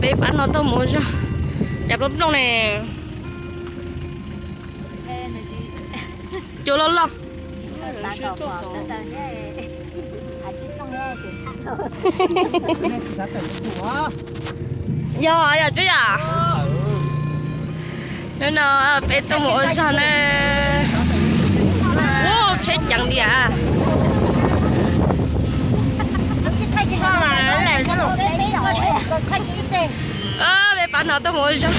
Peb pab no tuaj mus ua zog, cas plooj plooj ne. Cua loj loj. Yog yog tsis yom. Hnub no peb tuaj mus ua zog na. Ua tsheb ceev diam. Peb pab no tuaj mus ua zog.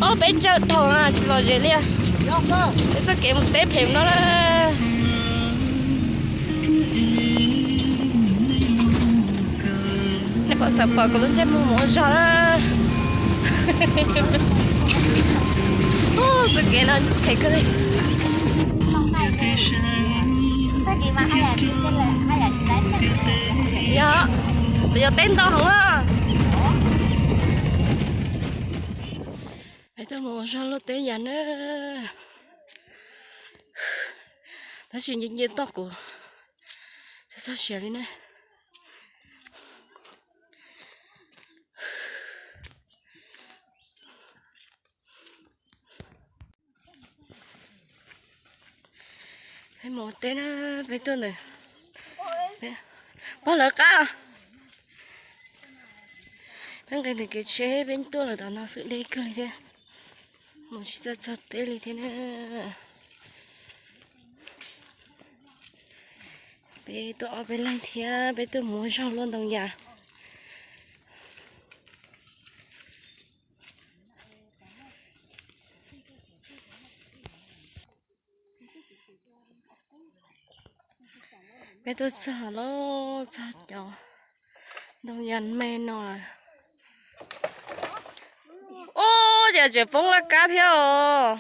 Ob peb tsawg dhau tsis los ze li. Peb txoj kev mus teb phem no na. Nej pom xav pom kuv lub ntsej muag mus ua zog na. Txoj kev no phem kawg li. Yog, yog teb ntau heev na. Peb tuaj mus ua zog luaj teb yas na. Tab sis nce nce toj kuv txog siav li na. Peb mus ua teb na, peb tuaj ntawm pog lawv qab. Peb nqis ntawm kev tsheb peb tuaj lawm tom no xwb deb kawg li thiab. Mus tsis txawj txog teb li thiab na. Peb tuaj ob peb leeg thiab peb tuaj mus ua zog luaj ntoo yas. Peb tuaj txog lawm, txog cov ntoo yas me no. Ub, cas tseem poob laj kab thiab os.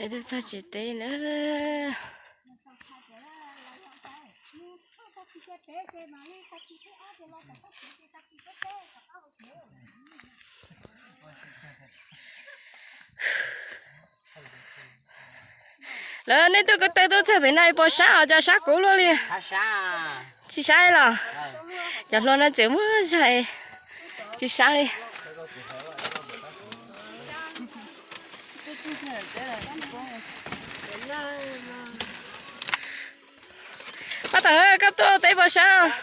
Es twb txog tsev teb lawm. Lawv, nej tuaj ko taw tuaj txog pem no puas sab os, cov sab kub luaj li? Tsis sab los? Cov hluas no tseem muaj zog, tsis sab li. Pab Teem, koj tuaj teb puas sab?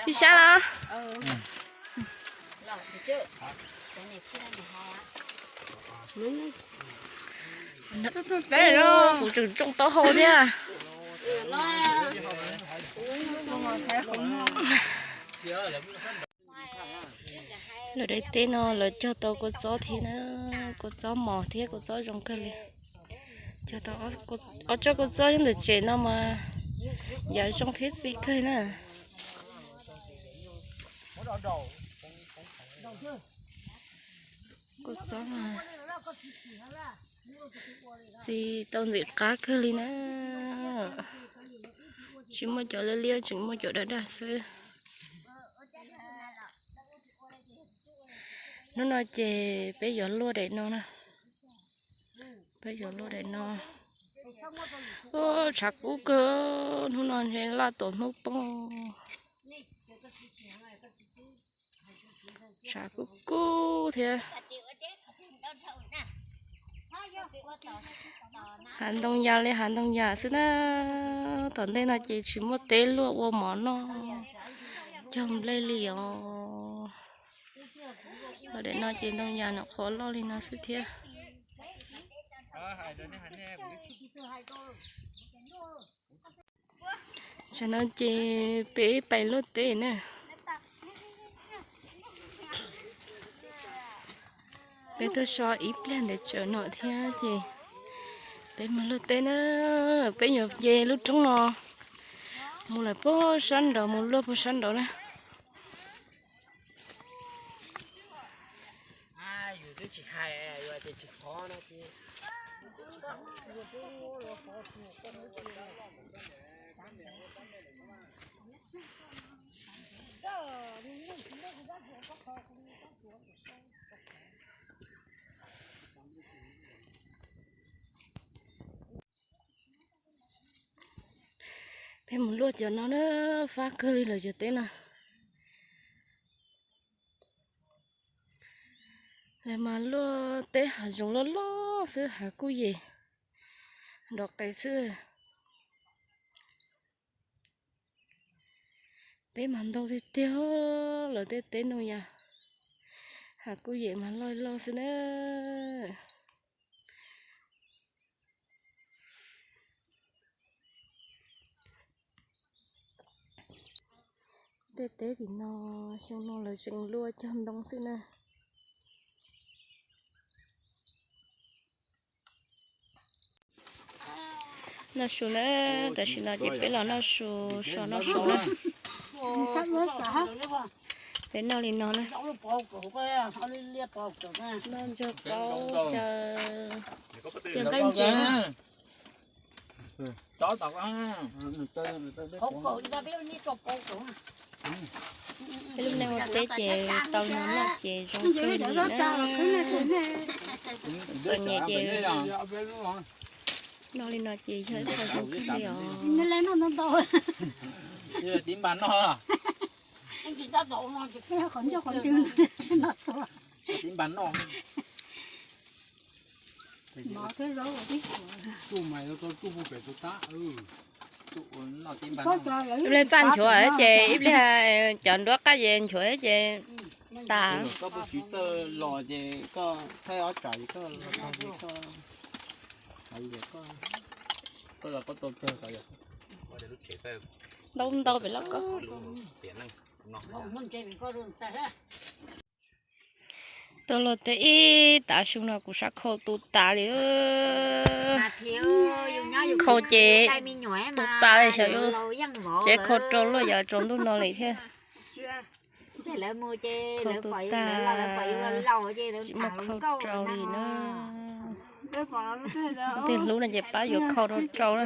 Tsis sab los? Kuv tseem tsoo taub hau thiab. Lawv daim teb no lawv cog tau kua txob thiab na, kua txob mos thiab kua txob zoo kawg li. Cog tau ob tsob kua txob nyob ntawm tsev no mas yav zoo thiab txi kawg na. Kua txob mas txi tau ntxim qab kawg li na. Tsis muaj cov liab liab, tseem muaj cov dag dag xwb. Hnub no ces peb yuav luaj daim no na. Peb yuav luaj daim no. Tshav kub kawg, hnub no ntshe laj tom hnub poob. Tshav kub kub thiab. Hav ntoo yas li hav ntoo yas xwb na. Tom ntej no ces tsis muaj teb luaj ua mov noj cog nplej li os. Los daim no ces ntoo yas nyuam qhuav loj li no xwb thiab. Tam no ces peb pais luaj teb na. Peb tuaj so ib pliag ntawd tsawv no thiab ces peb mus luaj teb na. Peb yuav nce lub roob no mus lawm puag sab nraud, mus luaj puag sab nraud na. Peb mus luaj cov no na, fab kawg li lawm cov teb no. Lawv mas luaj teb hav zoov loj loj xwb, hav kuj yem nrov qees xwb. Teb mas ntau tiag tiag, lawv tej teb no yom, hav kuj yem mas loj loj xwb na. Tej teb tim no xyoo no lawv tseem luaj cog ntoo xwb na. Noj su na, tam sim no ces peb los noj su, so noj su na. Peb noj li no na. Noj ntsuag qaub xyaw, xyaw nqaij ntses na. Peb lub neej ua teb ces tau li no noj ces zoo kawg li na. Txom nyem ces noj li no ces yog ib qho zoo kawg li os. Ib pliag txaj nchuav ces ib pliag cov nruab qab ces nchuav ces tas. Ntau ntau pem loj ko. Tuaj luaj teb ib tav su no kuv sab khau tu tas li. Khau ces tu tas li, xyov yuav tsev khau rau luaj yav tsaus ntuj no li thiab. Khau tu tas, tsis muaj khau rau li na. Leej twg hlub no ces pab yuav khau rau rau na.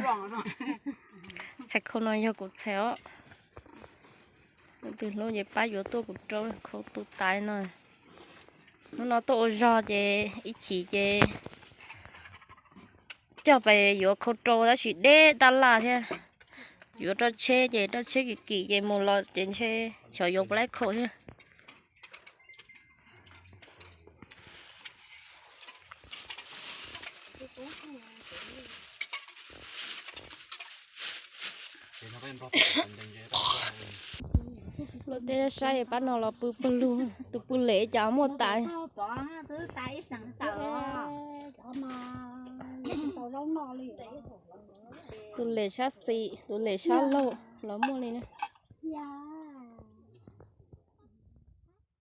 Txhais khau no yog kuv txhais os. Leej twg hlub ces pab yuav tuaj kuv rau, khau tu tas no. Hnub no tuaj ua zog ces ib chim ces coj pais yuav khau rau tab sis deb tab laj thiab. Yuav rau tsheb ces rau tsheb kim kim ces mus los ces ntshe xyov yuav puas laib khau thiab. Luaj teb saib pab no los pw pawg lug, tus pw lem cas muaj tas. Tus lem sab xis, tus lem sab laug los muaj li na.